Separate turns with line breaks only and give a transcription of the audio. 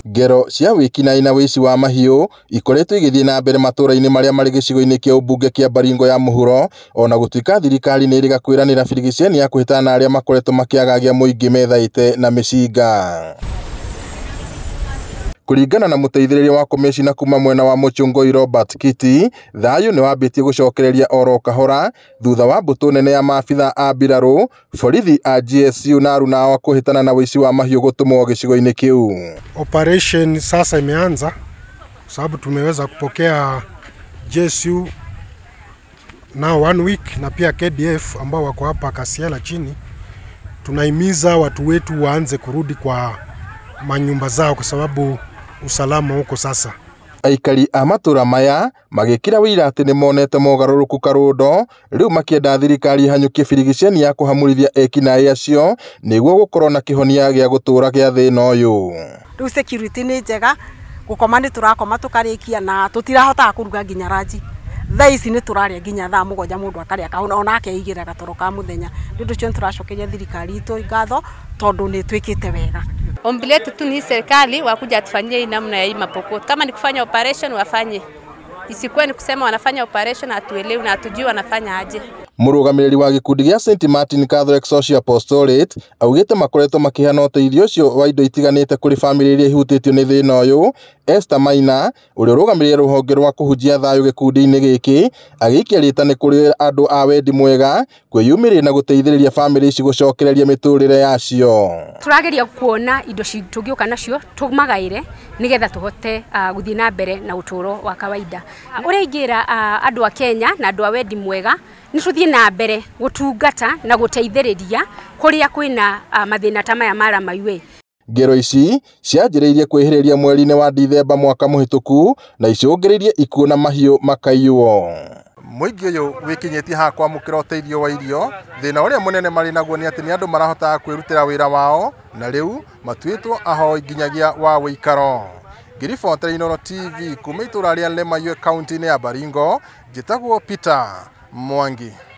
Ngero cia wĩkinaĩ na wĩici wa mahiũ ikoretwo igĩthiĩ na mbere matũra-inĩ marĩa marĩ gĩcigo-inĩ kĩa ũmbunge kĩa Baringo ya mũhuro, ona gũtuĩka thirikari nĩ ĩrĩga kwĩranĩra birigiceni ya kũhĩtana na arĩa makoretwo makĩagagia mũingĩ methaĩte na mĩcinga. Kũringana na mũteithĩrĩria wa komĩcina kuma mwena wa Muchungoi Robert Kiti, thayũ nĩ wambĩtie gũcokereria oro kahora thutha wa mbũtũ nene ya maabitha a mbirarũ, borithi a GSU na aruna ao kũhĩtana na wĩici wa mahiũ gũtũmwo gĩcigo-inĩ kĩu.
Operation sasa imeanza sababu tumeweza kupokea GSU now 1 week na pia KDF ambao wako hapa Kasiala chini. Tunahimiza watu wetu waanze kurudi kwa manyumba zao kwa sababu usalama huko sasa.
Aikari a matura maya magĩkĩra wĩira atĩ nĩmonete mogarũrũku Karũndo, rĩu makĩenda thirikari ĩhanyũkie birigiceni ya kũhamũrithia ekinaĩ acio nĩguo gũkorwo na kĩhonia gĩa gũtũũra gĩa thĩna ũyũ.
Rĩu security nĩ njega, gũkoma nĩ tũrakoma tũkarĩkia na tũtirahotaga kũruga nginya ranji. Thaa ici nĩ tũrarĩa nginya thaa 7 mũndũ akarĩa kahũna ona akeigĩra gatoro ka mũthenya. Nĩ ũndũ ũcio nĩ tũracokeria thirikari itũ ngatho tondũ nĩ twĩkĩte wega.
Ombi letu tu ni serikali wakuja atufanyie namna ya hii Mapokot. Kama ni kufanya operation wafanye. Isikuwe ni kusema wanafanya operation hatuelewi na hatujui wanafanya aje.
Mũrũgamĩrĩri wa gĩkundi gĩa St Martin Catholic Social Apostolate augĩte makoretwo makĩheana ũteithio ũcio wa indo itiganĩte kũrĩ bamĩrĩ iria ihutĩtio nĩ thĩna ũyũ. Esther Maina ũrĩa ũrũgamĩrĩire rũhonge rwa kũhunjia thayũ gĩkundi-inĩ gĩkĩ agĩikia rĩtana kũrĩ andũ a wendi mwega kwĩyumĩria na gũteithĩrĩria bamĩrĩ ici gũcokereria mĩtũrĩre yacio.
Tũrageria kuona indo tũngĩũka nacio tũmagaĩre nĩgetha tũhote gũthiĩ na mbere na ũtũũro wa kawaida. Ũrĩa ingĩra andũ a Kenya na andũ a wendi mwega nĩ tũthiĩ na mbere gũtungata na gũteithĩrĩria kũrĩa kwĩna mathĩna ta maya ma Lamaiwe.
Ngero ici cianjĩrĩirie kwĩhĩrĩria mweri-inĩ wa Dithemba mwaka mũhĩtũku na icũngĩrĩirie ikuũ na mahiũ makaiywo. Mũingĩ ũyũ wĩkinyĩtie haha kwamũkĩra ũteithio wa irio, thĩna ũrĩa mũnene marĩ naguo nĩ atĩ nĩ andũ marahotaga kwĩrutĩra wĩra wao na rĩu matuĩtwo ahoi nginyagia wa wĩikaro. Ngĩribotera Inooro TV kuma itũra rĩa Lemaiwe kaunti-inĩ ya Baringo, njĩtagwo Peter Mwangi.